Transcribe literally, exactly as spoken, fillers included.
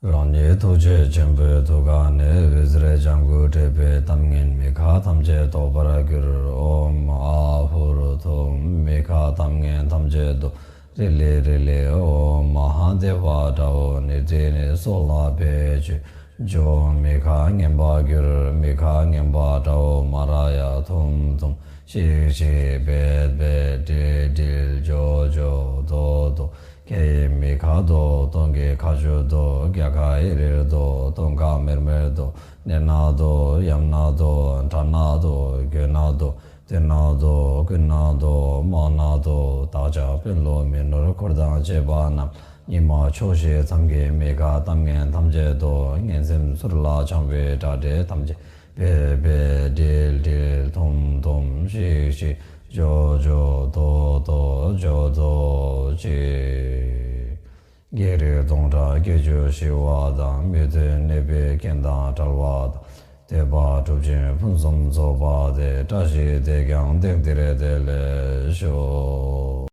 རང་ཉིད་ཐུགས་རྗེ་ཆེན་པོའི་ཐུགས་ཀ་ནས་འོད་ཟེར་ལྗང་གུ་འདྲེས་པའི་གཏམ་ངན་མི་ཁ་ཐམས་ཅད་ཟློག་པར་གྱུར། ཨོཾ་ཨཱཿཧཱུྃ་ཧྲཱིཿ་ཐུཾ། མི་ཁ་གཏམ་ངན་ཐམས་ཅད་ཟློག། རི་ལི་རི་ལི། ཨོཾ་མ་ཧཱ་དེ་བ་དྲའོ། ནི་དེ་ནི་སོགས་ལ་ཕན་ཕྱིར་བརྗོད། མི་ཁ་ངན་པར་གྱུར། མི་ཁ་ངན་པ་དྲའོ། མ་ར་ཡ་ཐུཾ་ཐུཾ། ཤིག་ཤིག། བེད་བེད། དྲིལ་དྲིལ། འཇོ་འཇོ། ཟློག་ཟློག། ཁ་ཡི་མི་ཁ་ཟློག། གདོང་གི་ཁ་ཆུ་ཟློག། རྒྱ་ཁ་ཡི་རིར་ཟློག། གདོང་ཁ་མེར་མེར་ཟློག། ནད་ན་ཟློག། ཡམས་ན་ཟློག། དགྲ་ན་ཟློག། རྒོད་ན་ཟློག། བཏོན་ན་ཟློག། རྐུན་ན་ཟློག། རྨོངས་ན་ཟློག། བདག་ཅག་དཔོན་སློབ་མི་ནོར་འཁོར་དང་བཅས་པ་རྣམས། ཉི་མ་ཕྱོགས་བཞི་མཚམས་ཀྱི་མི་ཁ་གཏམ་ངན་ཐམས་ཅད་ཟློག། ངན་སེམས་ཚུར་ལ་འཆང་བའི་དགྲ་སྲེ་ཐམས་ཅད། བེད་བེད། དྲིལ་དྲིལ། ཐུམ་ཐུམ། ཤིག་ཤིག། འཇོ་འཇོ། ཟློག་ཟློག། འཇོ་ཟློག་ཅིག། བགེགས་རིགས་སྟོང་ཕྲག་བརྒྱད་ཅུ་ཞི་བ་དང་། མི་མཐུན་ནད་པའི་རྐྱེན་དང་བྲལ་བ་དང་། དད་པ་གྲུབ་ཆེན་ཕུན་སུམ་ཚོགས་པ་སྟེ། བཀྲ་ཤིས་དེས་ཀྱང་དེང་འདིར་བདེ་ལེགས་ཤོག།